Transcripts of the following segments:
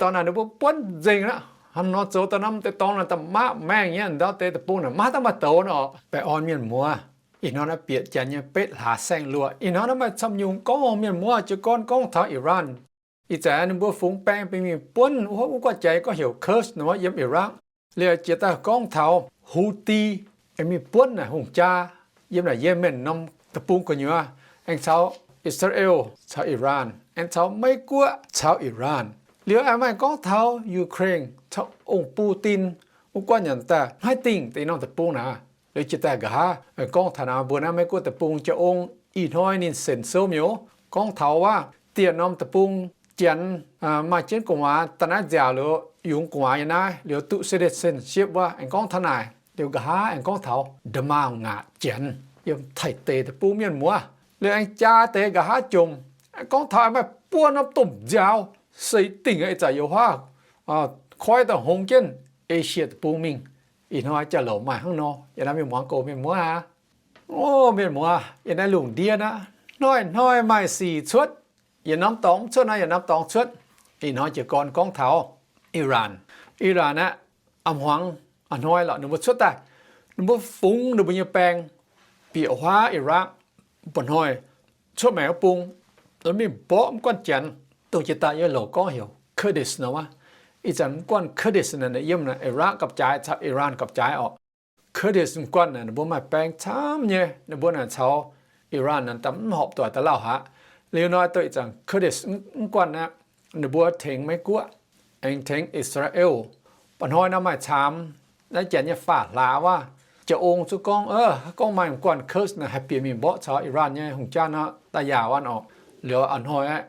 Dorngx naaic ninh mbuo buonv nzengc aqv. Hnangv nor zoux daaih norm deix dorngx naaic da'maav maengh nyei, ndau deix deic-bung naaic maiv dangh maaih douz nor. Baengh orn mienh muoz, ih hnoi naaiv bieqc janx nyei betv hlaax saeng luoqc. Ih hnoi naaiv maaih camv nyungc gorngv, mienh muoz, jiez gorn gorngv taux Iran. Ih zanc ninh mbuo fungx baeng bieqc mingh buonv wuov guanh jaaix gorngv heuc Kursk nor yiem Iraq. Liuz jiex daaih gorngv taux Houthi, aengx mingh buonv naaic hungh jaa yiem naaic Yemen norm deic-bung gu'nyuoz, aengx caux Israel caux Iran, aengx caux Meiv Guoqv caux Iran. Liuz aengx maaih gorngv taux Ukraine caux ong Putin wuov guanh nyanc daaih maiv dingh deix norm deic-bung naaic. Liuz jiex daaih nqa'haav gorngv taux naaiv mbuo naaiv Meiv Guoqv deic-bung jaa-ong ih hnoi ninh senc sou mi'aqv. Gorngv taux wuov dieh norm deic-bung janx maaih jienv gu'nguaaz daaih naaiv nziaauc liuz, yungz gu'nguaaz nyei naaiv liuz duqv citizenship wuov, aengx gorngv taux naaic. Liuz nqa'haav aengx gorngv taux nda'maauh ngaatc janx yiem Taiv deic-bung mienh muoz. Liuz aengx jaa deix nqa'haav jomc, aengx gorngv taux aengx maaih buo norm domh nziaaux seix dingc ih zanc youc huaav koiv daaih hngongx jienv Esie deic-bung mingh. Ih hnoi jauv-louc maaih hnangv nor, yie naaiv mienh muangx gox mienh muoz aac. O, mienh muoz, yie naaiv lungh ndiev naaiv hnoi-hnoi maaih sic cuotv. Yietc norm dorngx mv cuotv naaiv yietc norm dorngx cuotv. Ih hnoi jiez gorn gorngv taux Iran. Iran aeqv, a'hmuangx a'hnoi lorqc ninh mbuo cuotv daaih. Ninh mbuo fungx ninh mbuo nyei baeng bieqc huaav Iraq, mba'hnoi cuotv maengx wuov bung, mingh mborqv mv guanh janx, dongh jiex daaih yie louc gorngv heuc Kurdish nor wuov. Ih zanc mv guanh Kurdish naaic yiem naaic Iraq gapv-jaaix caux Iran gapv-jaaix orqc. Kurdish mv guanh naaic ninh mbuo maaih baeng camv nyei, ninh mbuo naaic caux Iran naaic daaih mv horpc doic daaih lauh haic. Liuz nor dongh ih zanc Kurdish mv guanh aeqv, ninh mbuo tengx Meiv Guoqv, aengx tengx Israel. Mba'hnoi nor maaih camv, naaiv janx nyei faah hlaax wuov, jaa-ong zuqc gorngv, gorngv maaih mv guanh Kurdish naaic haih bieqc mingh mborqv caux Iran nyei hungh jaa nor daaih yaauc aqv orqc. Liuz a'hnoi aeqv,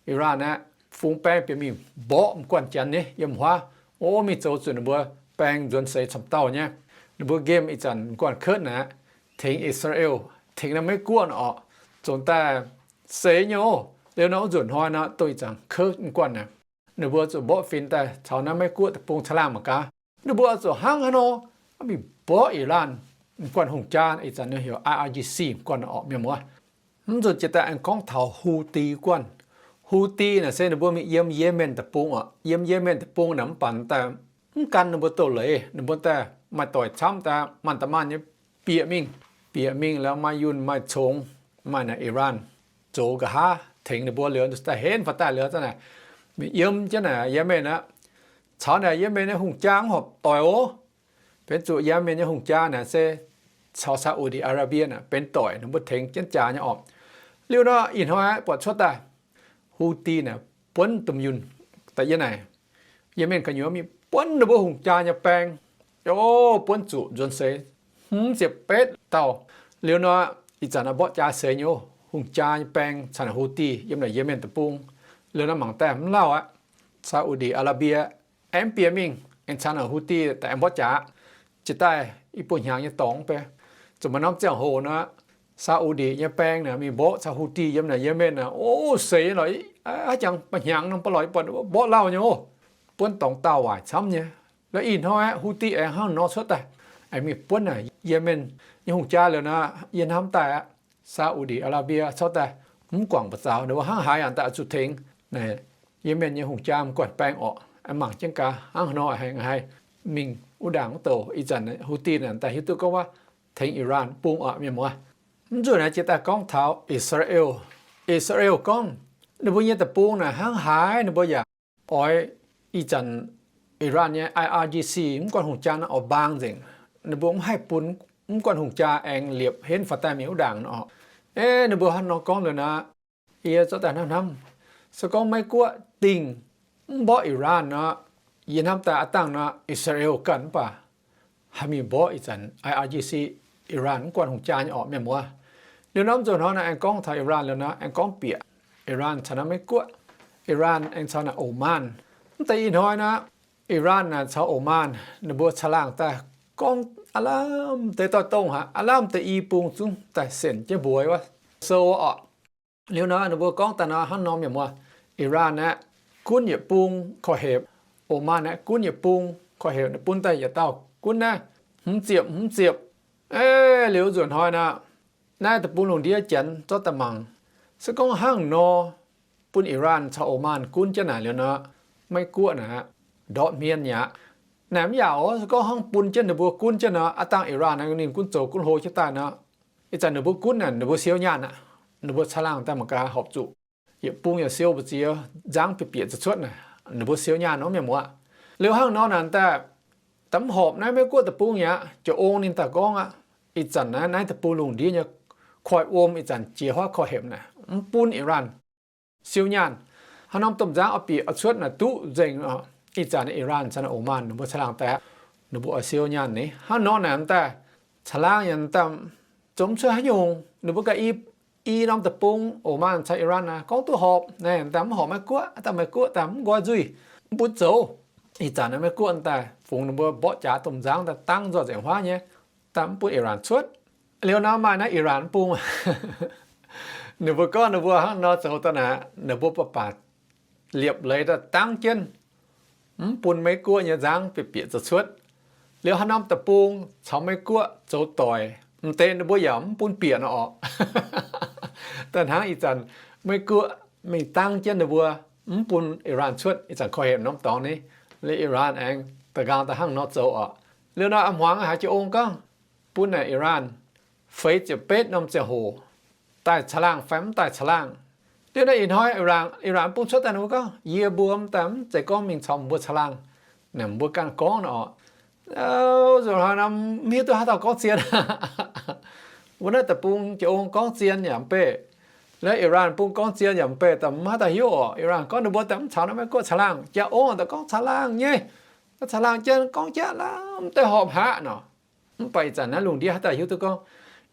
Iran aeqv, fungx baeng bieqc mingh mborqv mv guanh janx nyei yiem huaav. O, mingh zoux zuqc ninh mbuo baeng nzuonx seix camv dauh nyei. Ninh mbuo nqemh ih zanc mv guanh Kurdish naaic tengx Israel, tengx naaiv Meiv Guoqv orqc, zongx daaih seix nyei oc. Liuz nor wuov nzunc hnoi nor dongh ih zanc Kurdish mv guanh naaic, ninh mbuo zuqc mborqv fim daaih caux naaiv Meiv Guoqv deic-bung caangh laangh mangc gaax. Ninh mbuo zuqc hnangv haaix nor mingh mborqv Iran mv guanh hungh jaa, ih zanc ninh heuc I R G C mv guanh orqc, mienh muoz. Mv nzunc jiex daaih aengx gorngv taux Houthi guanh. Houthi naaic se ninh mbuo mingh yiem Yemen deic-bung orqc. Yiem Yemen deic-bung naaic mv baac daaih mv gan ninh mbuo doz-leiz, ninh mbuo daaih maaih doic camv daaih maanc daaih maanc nyei bieqc mingh. Bieqc mingh liuz maaih yunh maaih congx, maaih naaic Iran zoux nqa'haav tengx ninh mbuo liuz daaih henv faaux daaih liuz za'naaic mingh yiem jienv naaic Yemen aqv. Caux naaic Yemen nyei hungh jaa mv horpc doic oc. Benx zuqc Yemen nyei hungh jaa naaic se caux Saudi Arabia naaic benx doic, ninh mbuo tengx jienv jaax nyei orqc. Liuz nor ih hnoi buatc cuotv daaih Houthi naaic buonv domh yunh daaih yiem naaic Yemen gu'nyuoz mingh buonv ninh mbuo hungh jaa nyei baeng. O, buonv zuqc nzuonx seix hmz ziepc betv dauh. Liuz nor ih zanc naaiv mborqv jaa seix nyei oc. Hungh jaa nyei baeng caux naaic Houthi yiem naaic Yemen deic-bung. Liuz nor mangc daaih mv lauh aqv. Saudi Arabia aengx bieqc mingh aengx caux naaic Houthi daaih aengx mborqv jaax. Jiex daaih i buo hnyangx nyei dorngx mv bei, zuqc maaih norm ziangh hoc nor, Saudi nyei baeng naaic mingh mborqv caux Houthi yiem naaic Yemen naaic, o, seix lorqc, aav jangx ba'hnyangx nor, ba'lorqc, mborqv lauh nyei oc. Buonv dorngx daauh waaic camv nyei. La'ih hnoi aqv, Houthi aengx hnangv nor cuotv daaih, aengx mingh buonv naaic Yemen nyei hungh jaa liuz nor, yie hnamv daaih aqv, Saudi Arabia cuotv daaih mv guangc ba'zaux, ninh mbuo hnangv haaix yaac daaih zuqc tengx naaic Yemen nyei hungh jaa mv guanh baeng orqc. Aengx mangc jienv gaax hnangv haaix nor aengx haih mingh wuov ndaangc wuov douc. Ih zanc Houthi naaic daaih hiuv duqv gorngv wuov tengx Iran bung orqc, mienh muoz. Mv nzunc naaic jiex daaih gorngv taux Israel. Israel gorngv ninh mbuo nyei deic-bung naaic hnangv haaix ninh mbuo yaac oix ih zanc Iran nyei I R G C mv guanh hungh jaa nor oix mbaang nzengc. Ninh mbuo mv haih bun mv guanh hungh jaa aengx liepc henv faaux daaih mingh wuov ndaangc nor. Eix, ninh mbuo hnangv nor gorngv liuz nor, yie zorqv daaih hnamv hnamv, se gorngv Meiv Guoqv dingh mv mborqv Iran nor, yie hnamv daaih aav dangh nor Israel ganh mv baac haih mingh mborqv ih zanc I R G C, Iran mv guanh hungh jaa nyei orqc, mienh muoz. Liuz nor mv nzunc hnoi naaic aengx gorngv taux Iran liuz nor aengx gorngv bieqc Iran caux naaiv Meiv Guoqv, Iran aengx caux naaic Oman. Mv deix ih hnoi naaic, Iran naaic caux Oman ninh mbuo caangh laangh daaih gorngv aav lamh deix doix-dongh haic, aav lamh deix i bung zungv daaih senc jienv mbuox wuov sou orqc. Liuz nor ninh mbuo gorngv daaih nor hnangv nor, mienh muoz, Iran aeqv, gunv yietc bung korv-hepc, Oman aeqv, gunv yietc bung korv-hepc, bun daaih yietc dauh gunv naaiv hmz ziepc hmz ziepc. Eix, liuz nzunc hnoi nor, naaiv deic-bung lungh ndiev janx zorqv daaih mangc, se gorngv hnangv nor bun Iran caux Oman gunv jienv naaic liuz nor, Meiv Guoqv naaic ndortv hmien mi'aqv. Naaic mv yaac oc, se gorngv hnangv bun jienv ninh mbuo gunv jienv nor, aav dangh Iran ninh gunv zoux gunv hlo jienv daaih nor, ih zanc ninh mbuo gunv naaic ninh mbuo siou nyaanh aqv. Ninh mbuo caangh laangh daaih mangc gaax horpc zuqc yietc bung yaac siou mbu'ziex nzangv bieqc bieqc zuqc cuotv naaic, ninh mbuo siou nyaanh nor mienh muoz. Liuz hnangv nor naaic daaih, daaih mv horpc naaiv Meiv Guoqv deic-bung mi'aqv. Jiex ong ninh daaih gorngv aqv, ih zanc naaiv, naaiv deic-bung lungh ndiev nyei koiv-wuom ih zanc jiex huaav koiv-hepc naaic, mv bun Iran siou nyaanh. Haaix norm domh nzangv oix bieqc oix cuotv naaic duqv nzengc. Ih zanc Iran caux Oman ninh mbuo caangh laangh daaih aqv, ninh mbuo oix siou nyaanh ni. Hnangv nor naaic daaih, caangh laangh yaac daaih zoux mv cuotv haaix nyungc. Ninh mbuo ganh i, i norm deic-bung, Oman caux Iran naaic gorngv duqv horpc naaic, daaih mv horpc Meiv Guoqv, daaih Meiv Guoqv daaih mv nqoi nzuih, mv bun zoux. Ih zanc naaiv Meiv Guoqv daaih fungx ninh mbuo mborqv jaax domh nzangv daaih dangv nzoih nzengc huaav nyei, daaih mv bun Iran cuotv. Liuz nor maaih naaiv Iran mv bung, ninh mbuo gorngv ninh mbuo hnangv nor zoux daaih naaic, ninh mbuo baac baac liepc leiz daaih dangv jienv, mv bun Meiv Guoqv nyei nzangv bieqc bieqc zoux cuotv. Liuz haaix norm deic-bung caux Meiv Guoqv zoux doic, m'deix ninh mbuo yaac mv bun bieqc nor orqc. Daaih hnangv ih zanc Meiv Guoqv mingh dangv jienv ninh mbuo, mv bun Iran cuotv ih zanc koiv-hepc norm dorngx ni. Liuz Iran aengx da'nqaang daaih hnangv nor zoux orqc. Liuz nor a'hmuangx haiz jiex ong gorngv bun naaic Iran feix ziepc betv norm ziangh hoc daaih caangh laangh fai mv daaih caangh laangh. Liuz naaiv ih hnoi Iran, Iran bung cuotv daaih ninh mbuo gorngv, yie mbuo daaih mv zeiz gorngv mingh caux mbuo caangh laangh. Naaic mbuo ganh gorngv nor orqc. Nzunc hnoi nor mv hiuv duqv haaix dauh gorngv zien. Mbuo naaiv deic-bung jiex ong gorngv zien yaac mv beih. Liuz Iran bung gorngv zien yaac mv beih, daaih mv haaix dauh hiuv orqc. Iran gorngv ninh mbuo daaih mv caux naaiv Meiv Guoqv caangh laangh, jiex ong daaih gorngv caangh laangh nyei. Naaiv caangh laangh jienv gorngv jaqv lamh deix horpc haic nor. Mv baac ih zanc naaiv lungh ndiev haaix dauh hiuv duqv gorngv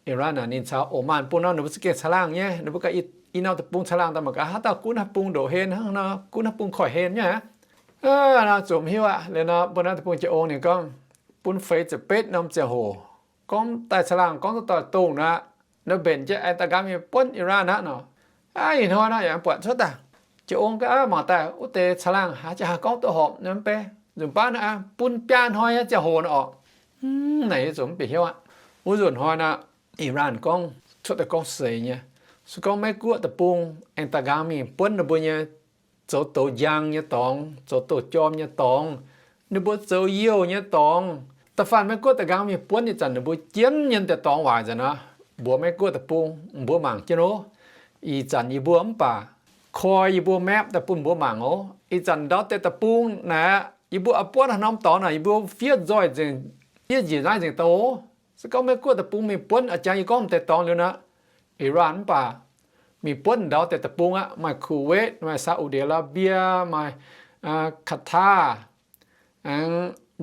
Iran naaic ninh caux Oman bung nor ninh mbuo za'gengh caangh laangh nyei. Ninh mbuo ganh i, i norm deic-bung caangh laangh daaih mangc gaax haaix dauh gunv haaix bung ndoqc hlen hnangv nor, gunv haaix bung koiv-hlen nyei aqv. Nor zunc mv hiuv aqv. Liuz nor mbuo naaiv deic-bung jiex ong ninh gorngv bun feix ziepc betv norm ziangh hoc gorngv daaih caangh laangh gorngv duqv doix-dongh nor, nor mbenc jienv aengx daaih nqaang mingh buonv Iran aqv nor. Ih hnoi nor yaac buatc cuotv daaih. Jiex ong gaax mangc daaih wuov deix caangh laangh haaix jaax haih gorngv duqv horpc nor mv bei. Nzunc baav naaiv bun biaa hnoi nyei ziangh hoc nor orqc. Naaic yie zuqc mv bieqc hnyouv aqv. Wuov nzunc hnoi nor, Iran gorngv cuotv daaih gorngv seix nyei. Se gorngv Meiv Guoqv deic-bung aengx daaih nqaang mingh buonv ninh mbuo nyei zoux douz njang nyei dorngx, zoux douz jorm nyei dorngx, ninh mbuo zoux youh nyei dorngx, da'faanh Meiv Guoqv daaih nqaang mingh buonv ih zanc ninh mbuo jienv nyei deix dorngx waaic nzengc nor, mbuox Meiv Guoqv deic-bung, mbuo mangc jienv oc. Ih zanc yie mbuo mv baac koi yie mbuo map daaih bun mbuo mangc oc. Ih zanc ndau deix deic-bung naaic, yie mbuo oix buonv haaix norm dorngx naaic, yie mbuo fiev nzoih nzengc, fiev njiec naaiv nzengc douh oc. Se gorngv Meiv Guoqv deic-bung mingh buonv a'jang yie gorngv m'deix dorngx liuz nor, Iran mv baac mingh buonv ndau deix deic-bung aqv, maaih Kuwait, maaih Saudi Arabia, maaih Qatar,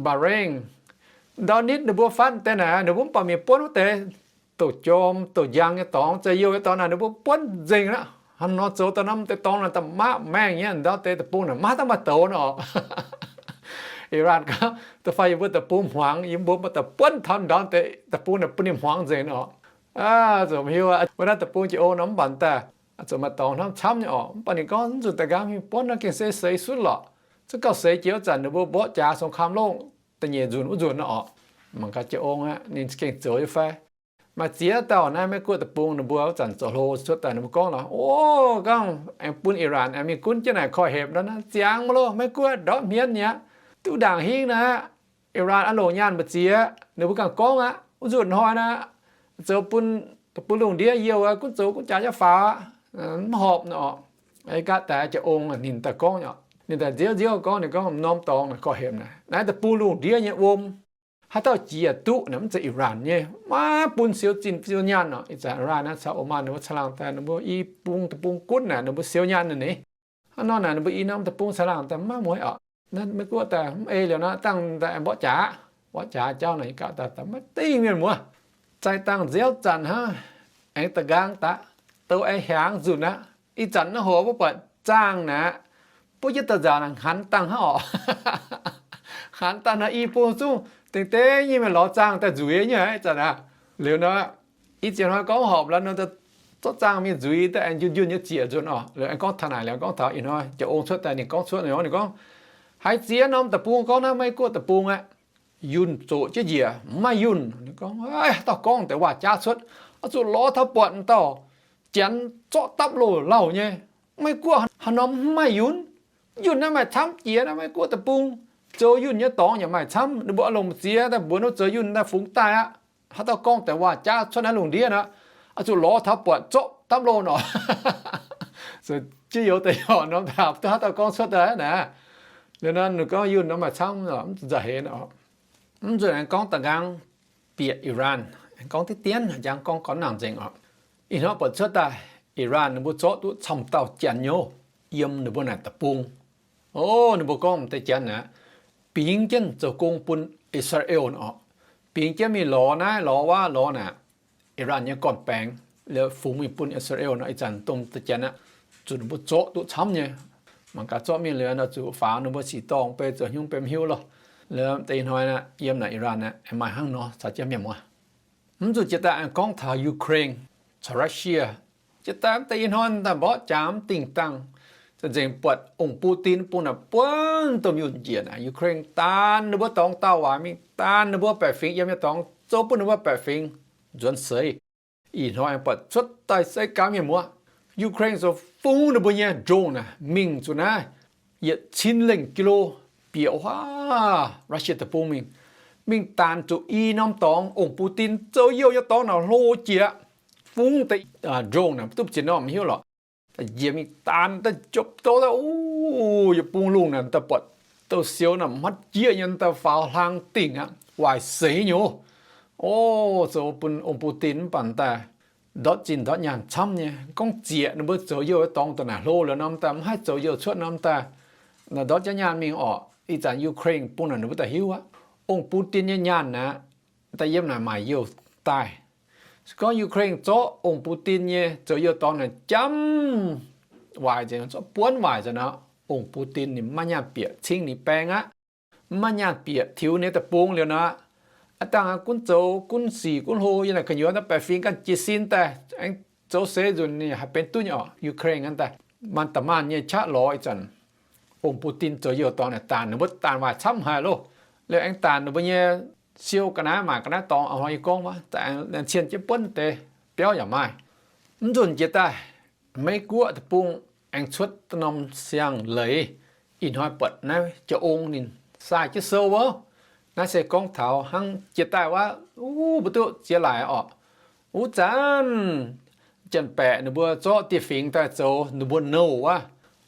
Bahrain. Ndau nitv ninh mbuo fatv deix naaic, ninh mbuo mv baac mingh buonv wuov deix douc jorm douc njang nyei dorngx, zoux youh nyei dorngx naaic ninh mbuo buonv nzengc aqv. Hnangv nor zoux daaih nor m'deix dorngx naaic da'maav maengh nyei, ndau deix deic-bung naaic maiv daaih maaih douz nor. Iran gorngv, da'faanh yie mbuo deic-bung hmuangx, yie mbuo mv baac daaih buonv taux ndau deix deic-bung naaic bun ninh hmuangx nzengc nor. Zuqc mv hiuv wuov naaiv deic-bung jiex ong nor mv baac daaih zuqc maaih dorngx hnamv camv nyei orqc. Mv baac ninh gorngv zuqc daaih nqaang mingh buonv nor gengh se seix sutv lorqc. Zungv gauh seix jiex wuov zanc ninh mbuo mborqv jaax สงครามโลก da'nyeic nzunc wuov nzunc nor orqc. Mangc gaax jiex ong aqv ninh gengh zoux nyei fai. Maaih ziex dauh naaiv Meiv Guoqv deic-bung ninh mbuo wuov zanc zoux hlo cuotv daaih ninh mbuo gorngv nor, o, gorngv aengx bun Iran aengx mingh gunv jienv naaic koiv-hepc nor, ziangx mv loh, Meiv Guoqv ndortv hmien mi'aqv. Duqv ndaangc hingv naaic, Iran aah longc nyaanh mbu'ziex, ninh mbuo ganh gorngv aqv. Wuov nzunc hnoi naaic, zoux bun, bun lungh ndiev youh gunv zoux gunv jaax nyei faaux aqv, mv horpc nor. Ih gaav daaih jiex ong ninh daaih gorngv, ninh daaih nziouv nziouv gorngv, ninh gorngv norm dorngx naaic koiv-hepc naaic, naaiv deic-bung lungh ndiev nyei wuom. Haaix dauh jiex duqv naaic mv zeiz Iran nyei, maiv bun siou zinh siou nyaanh nor. Ih zanc Iran naaiv caux Oman ninh mbuo caangh laangh daaih, ninh mbuo i bung deic-bung gunv naaic ninh mbuo siou nyaanh naaic ni. Hnangv nor naaic ninh mbuo i norm deic-bung caangh laangh daaih maiv mueiz orqc. Naaiv Meiv Guoqv daaih mv ei liuz nor, dangh daaih aengx mborqv jaax, mborqv jaax jauv naaic, gaax daaih maiv dingh mienh muoz. Zaih dangh nziouv zanc hnangv, aengx da'nqaang daaih, douz aengx hiaangx nzunc aqv. Ih zanc naaiv hoc mbuo buatc zaangh naaic, buov jienv da'nzaanc hanx dangh hnangv orqc. Hanx dangh naaic i bung zungv dengh dengv nyei mienh lorz zaangh daaih nzuiz nyei aqv. Ih zanc aqv, liuz nor, i ziex hnoi gorngv horpc lorz nor, zorqv zaangh mingh nzuiz daaih aengx njunh njunh nyei zieqc nzunc orqc. Liuz aengx gorngv taux naaic, liuz aengx gorngv taux ih hnoi jiex ong cuotv daaih ninh gorngv cuotv nor, ninh gorngv, haiz ziex norm deic-bung gorngv naaiv Meiv Guoqv deic-bung aqv, yunh zoqc jienv njiec, mv maaih yunh. Ninh gorngv, haaix dauh gorngv deix waac-jaav cuotv, oix zuqc lorz taux buatc dauh janx zorqv dapv loz-lauh nyei. Meiv Guoqv haaix norm mv maaih yunh? Yunh naaiv maaih camv jiex naaiv, Meiv Guoqv deic-bung zoux yunh nyei dorngx yaac maaih camv. Ninh mbuo oix longc ziex daaih mbuox ninh mbuo zoux yunh daaih fungx daaih aqv. Haaix dauh gorngv daaih waac jaav cuotv naaiv lungh ndiev aqv, oix zuqc lorz taux buatc zorqv dapv loh nor. Zuqc jienv youz daaih yaac norm daaih duqv haaix dauh gorngv cuotv daaih naaic. Liuz nor ninh gorngv yunh nor maaih camv, mv zuqc nzauh heix nor. Mv zuqc aengx gorngv da'nqaang bieqc Iran, aengx gorngv diqv dienv, jangx gorngv gorngv nangc nzengc oc. Ih hnoi buatc cuotv daaih Iran ninh mbuo zorqv duqv camv dauh janx nyouv yiem ninh mbuo naaic deic-bung. O, ninh mbuo gorngv deix janx naaic, bingx jienv zoux gong bun I^saa^laa^en oc. Bingx jienv mingh lorz naaiv lorz wuov lorz naaic, Iran nyei gorn-baengx, liuz fungx mingh bun I^saa^laa^en nor, ih zanc domh deix janx aqv, zuqc ninh mbuo zorqv duqv camv nyei. Mangc gaax zorqv mingh liuz nor zuqc faaux ninh mbuo sic dorngh, beiv zoux hnyungv beiv mv hiuv lorqc. Liuz deix ih hnoi naaic yiem naaic Iran naaic maaih hnangv nor caux jienv mienh muoz. Mv zuqc jiex daaih aengx gorngv taux Ukraine caux Russia. Jiex daaih deix ih hnoi daaih mborqv jaax mv dingh dangh, nzengc buatc ong Putin bung naaic buonv domh yunh njiec naaic, Ukraine daanh ninh mbuo dorngx daauh waaic mingh, daanh ninh mbuo baeqc fingx yiem nyei dorngx, zoux bun ninh mbuo baeqc fingx nzuonx seix. Ih hnoi buatc cuotv daaih se gaax mienh muoz, Ukraine zoux fungx ninh mbuo nyei drone naaic mingh zuqc naaiv yietc cin lengh kilo bieqc huaav Russia deic-bung mingh, mingh daanh zuqc i norm dorngx, ong Putin zoux youh nyei dorngx naaic hlo jiex, fungx deix drone naaic duqv ziex norm hiuv lorqc. Njiec mingh daanh daaih jopv douz daaih, yietc bung lungh naaic daaih buatc douz-sioux naaic hmatv jieqv nyei daaih faaux hlang dingh aqv, waaic seix nyei. O, zoux bun ong Putin mv baac daaih ndortv zinh ndortv nyaanh camv nyei. Gorngv zieqc ninh mbuo zoux youh dorngx daaih naaic hlo liuz norm daaih mv haih zoux youh cuotv norm daaih, naaic ndortv jaav nyaanh mingh orqc. Ih zanc Ukraine bung naaic ninh mbuo daaih hiuv aqv, ong Putin nyei nyaanh aqv, daaih yiem naaic maaic youh daaih. Se gorngv Ukraine zorqv ong Putin nyei zoux youh dorngx naaic jamv waaic nzengc, zorqv buonv waaic nzengc nor, ong Putin ninh maiv nyaanh bieqc cingv ninh baeng aqv. Mv maaih nyaanh bieqc tiux ninh deic-bung liuz nor, aav dangh gunv zoux gunv sic gunv hlo yiem naaic gu'nyuoz naaiv baeqc fingx ganh jiez sin daaih aengx zoux seix nzunc ninh haih benx duqv nyei orqc. Ukraine naaiv daaih maanc da'maanh nyei qaqv lorz ih zanc ong Putin zoux youh dorngx naaic daanh ninh mbuo daanh waaic camv haic loh. Liuz aengx daanh ninh mbuo nyei siou ga'naaiv maaic ga'naaiv dorngx, hnoi yie gorngv wuov, daaih aengx cien jienv buonv deix biauv yaac maaih. Mv nzunc jiex daaih Meiv-Guoqv deic-bung aengx cuotv norm siang leiz. Ih hnoi buatc naaiv jiex ong ninh sai jienv sou wuov. Naaiv se gorngv taux hnangv jiex daaih wuov, wuov mbuo duqv ziex laaic orqc. Wuov zanc janx-baeqc ninh mbuo zorqv dieh fingx daaih zoux ninh mbuo nouh wuov,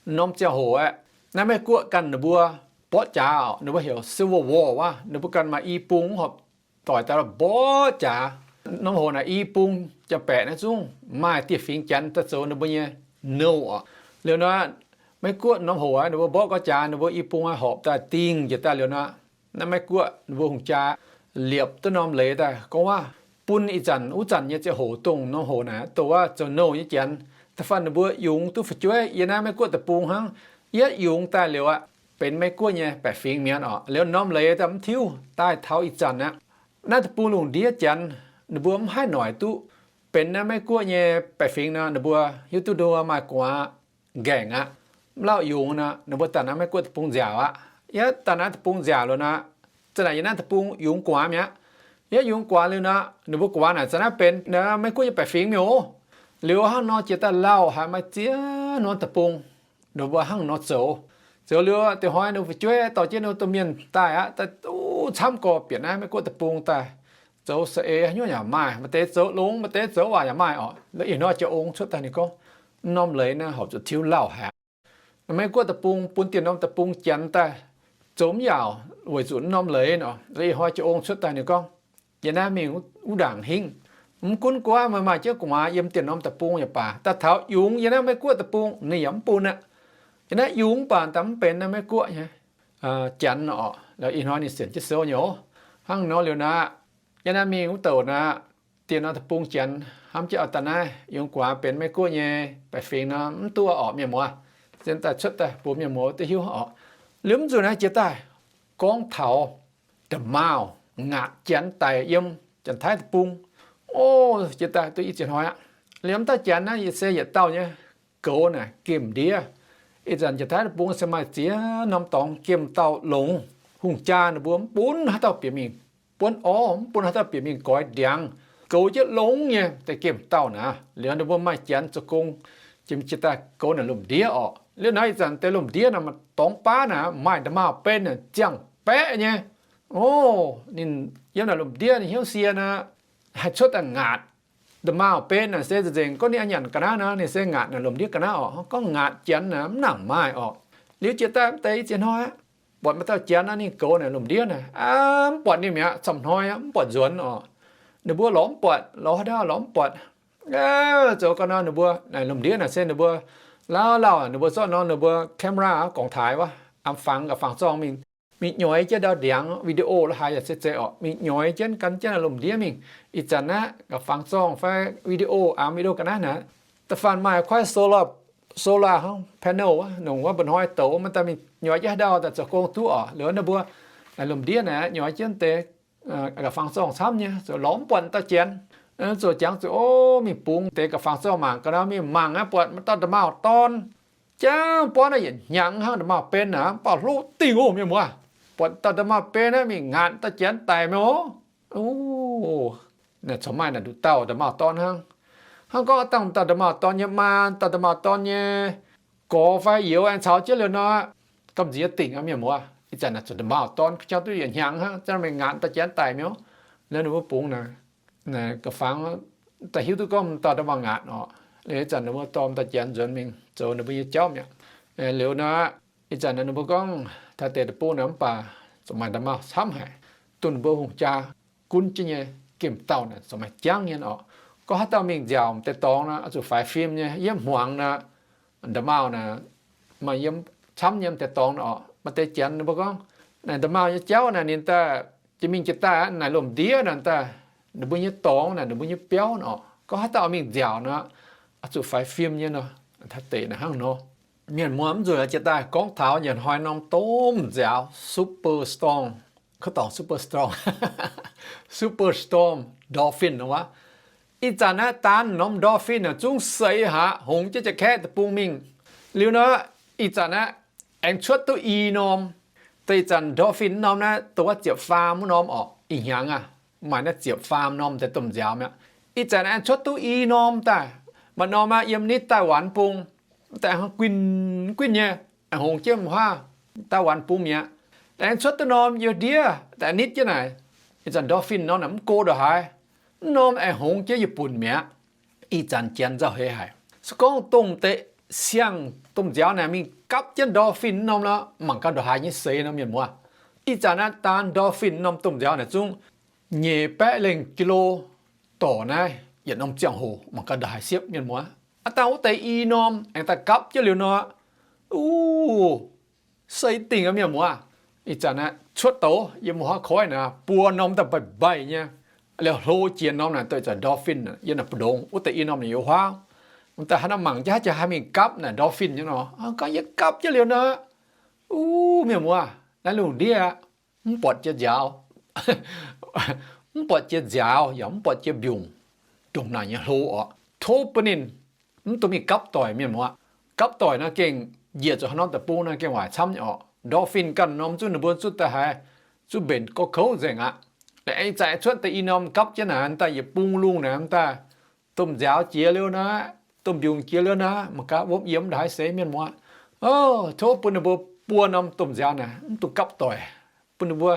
norm ziangh hoc aeqv, naaiv Meiv-Guoqv ganh ninh mbuo mborqv jaax orqc, ninh mbuo heuc Civil War wuov, ninh mbuo ganh maaih i bung horpc doic daaih mborqv jaax. Norm hoc naaic i bung janx-baeqc naaiv zungv maaih dieh fingx janx daaih zoux ninh mbuo nyei nouh orqc. Liuz nor, Meiv-Guoqv norm hoc aeqv, ninh mbuo mborqv gorqv jaax, ninh mbuo i bung aeqv, horpc daaih dingh njiec daaih liuz nor, naaiv Meiv-Guoqv ninh mbuo hungh jaa liepc duqv norm leiz daaih gorngv waac, bun ih zanc wuov zanc nyei ziangh hoc dongh norm hoc naaic dongh wuov zoux nouh nyei janx, da'faanh ninh mbuo yungz duqv fu'jueiv yiem naaiv Meiv-Guoqv deic-bung hnangv. Yietv yungz daaih liuz aqv, benx Meiv-Guoqv nyei baeqc fingx mi'aqv orqc. Liuz norm leiz daaih mv tiuv daaih taux ih zanc aqv. Naaiv deic-bung lungh ndiev janx ninh mbuo mv haih noic duqv benx naaiv Meiv-Guoqv nyei baeqc fingx nor, ninh mbuo hiuv duqv ninh mbuo maaih gu'nguaaz nqaengc aqv, mv lauh yungz nor, ninh mbuo daaih naaiv Meiv-Guoqv deic-bung nziaauc aqv. Yietv daaih naaiv deic-bung nziaauc liuz nor, za'naaic yiem naaiv deic-bung yungz gu'nguaaz mi'aqv. Yietv yungz gu'nguaaz liuz nor, ninh mbuo gu'nguaaz naaic za'naaiv benx Meiv-Guoqv nyei baeqc fingx mi'aqv. Liuz hnangv nor jiex daaih lauh haic, maaih ziex norm deic-bung ninh mbuo hnangv nor zoux. Zoux liuz diuh hnoi ninh mbuo fu'jueiv dorh jienv ninh mbuo domh mienh daaih aqv, daaih duqv camv gorx bieqc naaiv Meiv-Guoqv deic-bung daaih. Zoux saeng-eix haaix nyungc yaac maaih, maaih deix zoux longx, maaih deix zoux waac yaac maaih orqc. Liuz ih hnoi jiex ong cuotv daaih ninh gorngv, norm leiz naaiv horpc zuqc tiuv lauh haic. Meiv-Guoqv deic-bung bun dieh norm deic-bung janx daaih zoux mv yaauc weic zuqc norm leiz nor. Liuz ih hnoi jiex ong cuotv daaih ninh gorngv, yiem naaiv mingh wuov ndaangc hingv, mv gunv guaav maaih maaih jienv gu'nguaaz yiem dieh norm deic-bung yaac baac, daaih taux yungz yiem naaiv Meiv-Guoqv deic-bung ninh yaac mv bun aqv. Yiem naaiv yungz baac daaih mv benx naaiv Meiv-Guoqv nyei janx orqc. Liuz ih hnoi ninh sienc jienv sou nyei oc. Hnangv nor liuz nor, yiem naaiv mingh wuov douc nor, dieh norm deic-bung janx hnamv jienv oix daaih naaiv yungz gu'nguaaz benx Meiv-Guoqv nyei baeqc fingx nor, mv duqv orqc mienh muoz. Zien daaih cuotv daaih bun mienh muoz duqv hiuv orqc. Liuz mv nzunc naaiv jiex daaih gorngv taux da'maauh ngaatc janx daic yiem Janx-Taiv deic-bung. O, jiex daaih duqv i ziex hnoi aqv. Liuz mv daaih janx naaiv se yietc dauh nyei goux naaic gemh ndiev. Ih zanc Janx-Taiv deic-bung se maaih ziex norm dorngx gemh dauh longx. Hungh jaa ninh mbuo mv bun haaix dauh bieqc mingh buonv orv, mv bun haaix dauh bieqc mingh goix ndiangx. Goux jienv longx nyei deix gemh dauh naaic. Liuz ninh mbuo maaih janx zoux gong, jiex mingh jiex daaih goux naaic lomh ndiev orqc. Liuz naaiv ih zanc deix lomh ndiev naaic maaih dorngx baav naaic, maaih nda'maauh ben naaic ziangh baeqv nyei. O, ninh yiem naaic lomh ndiev ninh hnyouv sie naaic, haih cuotv daaih ngaatc. Nda'maauh ben naaic se nzengc gorngv ninh a'nyanc ga'naaiv nor, ninh se ngaatc naaic lomh ndiev ga'naaiv orqc. Gorngv ngaatc janx naaic mv nangc maaih orqc. Liuz jiex daaih mv deix i ziex hnoi aqv, buatc maaih dauh janx naaiv ninh goux naaic lomh ndiev naaic, mv buatc ninh mi'aqv, camv hnoi aqv, mv buatc nzuonx orqc. Ninh mbuo lorz mv buatc, lorz haaix dauh lorz mv buatc. Zoux gau nor ninh mbuo naaic lomh ndiev naaic se ninh mbuo lauh lauh, ninh mbuo zorqv norm ninh mbuo camera gorngv taaix wuov, am fangx ga'fangx zorng mingh, mingh nyoix jienv ndau ndiangx video la'haaix yaac se zeiz orqc, mingh nyoix jienv gan jienv naaic lomh ndiev mingh. Ih zanc naaiv ga'fangx zorng fai video, am video ga'naaiv naaic, da'faanh maaih kuaaiv solar, solar hnangv panel wuov, nongc wuov mba'hnoi douz, maiv daaih mingh nyoix jienv haaix ndau daaih zoux gong duqv orqc. Liuz ninh mbuo naaic lomh ndiev naaic nyoix jienv deix ga'fangx zorng camv nyei, zoux lorz mv buatc dauh janx. Zoux jangx zuqc o, mingh bungx deix ga'fangx zorng mangc ga'naaiv, mingh mangc aqv buatc maaih dauh nda'maauh dorn jangv buangv naaiv yietc hnyangx hnangv, nda'maauh ben naaic mv baac hlo dingh oc mienh muoz. Buatc dauh nda'maauh ben naaiv mingh ngaatc dauh janx daic mi'aqv. O, naaic corc maaih naaic nduqc dauh nda'maauh dorn hnangv. Hnangv gorngv dangh dauh nda'maauh dorn nyei maa, dauh nda'maauh dorn nyei gorx fai youz aengx caux jienv liuz nor, gamh nziex dingc aqv mienh muoz. Ih zanc naaic zuqc nda'maauh dorn jangv duqv yietc hnyangx hnangv, zanc mingh ngaatc dauh janx daic mi'aqv. Liuz ninh mbuo bungx naaic ga'fangx daaih hiuv duqv gorngv dauh nda'maauh ngaatc orqc. Liuz ih zanc ninh mbuo dorh dauh janx nzuonx mingh zoux ninh mbuo nyei jauv mi'aqv. Liuz nor, ih zanc ninh mbuo gorngv taux deix deic-bung naaic mv baac zuqc maaih nda'maauh camv haic, dunh ninh mbuo hungh jaa gunv jienv nyei gemh dauh naaic zuqc maaih jangv nyei orqc. Gorngv haaix dauh mingh nziaauc m'deix dorngx nor, oix zuqc faix fim nyei. Yiem hmuangx nor, nda'maauh naaic maaih yiem camv nyei m'deix dorngx nor orqc. Maaih deix janx ninh mbuo gorngv naaic nda'maauh nyei jauv naaic ninh daaih jiex mingh jiex daaih aqv, naaic lomh ndiev naaic daaih ninh mbuo nyei dorngx naaic, ninh mbuo nyei biauv nor orqc. Gorngv haaix dauh mingh nziaauc nor, oix zuqc faix fim nyei nor, taux deix naaic hnangv nor. Mienh muoz, mv nzunc jiex daaih gorngv taux nyanc hnoi norm domh nziaaux, super storm, kov dorngc super storm, super storm dolphin nor wuov. Ih zanc naaiv daan norm dolphin naaic zungv seix haic, hongx jienv jiex kaeqv deic-bung mingh. Liuz nor, ih zanc naaiv aengx cuotv duqv i norm. Deix ih zanc dolphin norm naaiv dongh wuov ziepc faam wuov norm orqc. Ih hnyangx aqv, maaih naaiv ziepc faam norm deix domh nziaaux mi'aqv. Ih zanc aengx cuotv duqv i norm daaih. Maaih norm aqv, yiem nitv Daaih Waanc Bung, daaih hnangv guinh guinh nyei, aengx hongx jienv mv huaav Daaih Waanc Bung mi'aqv. Aengx cuotv duqv norm yiem ndiev daaih nitv jienv naaic. Ih zanc dolphin norm naaic mv go ndongc haaix. Mv norm aengx hongx jienv yietc bunc mi'aqv. Ih zanc janx nzauh heix haic. Se gorngv dongh deix siang-domh nziaaux naaic mingh gapv jienv dolphin norm nor, mangc gaax ndongc haaix nyei seix nor, mienh muoz. Ih zanc naaiv daan dolphin norm domh nziaaux naaic zungv nyeic baeqv lengh kilo dorc naaiv yietc norm ziangh hoc, mangc gaax ndongc haaix siepv, mienh muoz. Aav dangh wuov deix i norm aengx daaih gapv jienv liuz nor, uv, seix dingh aqv, mienh muoz. Ih zanc naaiv cuotv douz yiem wuov haav koiv naaic buo norm daaih mbaih mbaih nyei. Liuz hlo jiex norm naaic dongh ih zanc dolphin yiem naaic mbu'ndongx wuov deix i norm naaic yiem wuov huaav. Daaih haaix nor mangc jaax jiex haih mingh gapv naaic dolphin nyei nor, gorngv yie gapv jienv liuz nor, uv, mienh muoz, naaiv lungh ndiev mv buatc jiex nziaaux, mv buatc jiex nziaaux yaac mv buatc jiex mbiungc, ndongc naaic nyei hlo orqc. Tov bun ninh mv dungx mingh gapv doic, mienh muoz. Gapv doic nor gengh njiec zuqc haaix norm deic-bung nor gengh waaic camv nyei orqc. Dolphin ganh norm zungv ninh mbuo zungv daaih haiz zungv mbenc gorx kouv nzengc aqv. Aengx zaqc cuotv deix i norm gapv jienv naaic, daaih yietc bung lungh naaic, daaih domh nziaaux jiex liuz naaic, domh mbiungc jiex liuz naaic, mangc gaax wuom yiem ndongc haaix seix, mienh muoz. O, tov bun ninh mbuo buo norm domh nziaaux naaic mv dungx gapv doic, bun ninh mbuo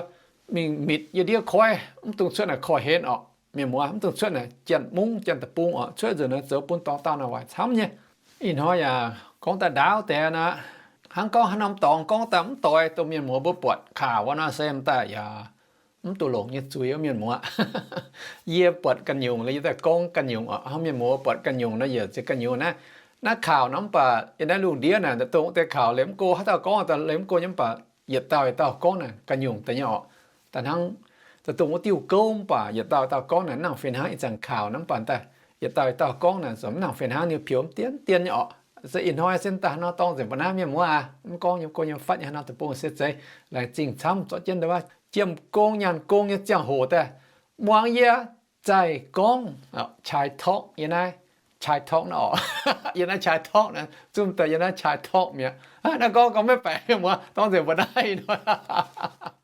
mingh mitc yie ndiev koiv, mv dungx cuotv naaic koiv-henv orqc, mienh muoz. Mv dungx cuotv naaic janx-mungv janx-deic-bung orqc. Cuotv nzunc naaic zoux bun dorngx dauh naaic waaic camv nyei. Ih hnoi yaac gorngv daaih ndaauv deix naaic, hnangv gorngv haaix norm dorngx gorngv daaih mv doix dongh mienh muoz mbuo buatc kaac wuov nor se m'daaih yaac mv duqv longc nyei zuiz, mienh muoz. Yie buatc ganh nyungc, yie daaih gorngv ganh nyungc orqc. Hnangv mienh muoz buatc ganh nyungc nor yaac ziex ganh nyungc naaiv. Naaiv kaac nor mv baac yiem naaiv lungh ndiev naaic, dongh deix kaac liemh mv go haaix dauh gorngv, liemh mv go nyei mv baac yietc dauh yietc dauh gorngv naaic ganh nyungc deix nyei orqc. Daaih hnangv dongh wuov diuh gouv mv baac yietc dauh yietc dauh gorngv naaic nangc fih hnangv. Ih zanc kaac nor mv baac daaih yietc dauh yietc dauh gorngv naaic zungv mv nangc fih hnangv, ninh pieux mv dien dien nyei orqc. Se ih hnoi se daaih hnangv nor dorngx nzengc mbuo naaiv, mienh muoz aac. Mv gorngv yiem go nyei fatv nyei haaix norm deic-bung se zeiz. Laengz zingh camv zorqv jienv daaih wuov jiem gong nyaanh gong nyei ziangh hoc daaih muangx yie zaih gorngv, Chai Talk, yie naaiv Chai Talk naaiv orqc. Yie naaiv Chai Talk naaiv, zungv daaih yie naaiv Chai Talk mi'aqv. Naaiv gorngv gorngv maiv baeqc, mienh muoz, dorngx nzengc mbuo naaiv hnoi.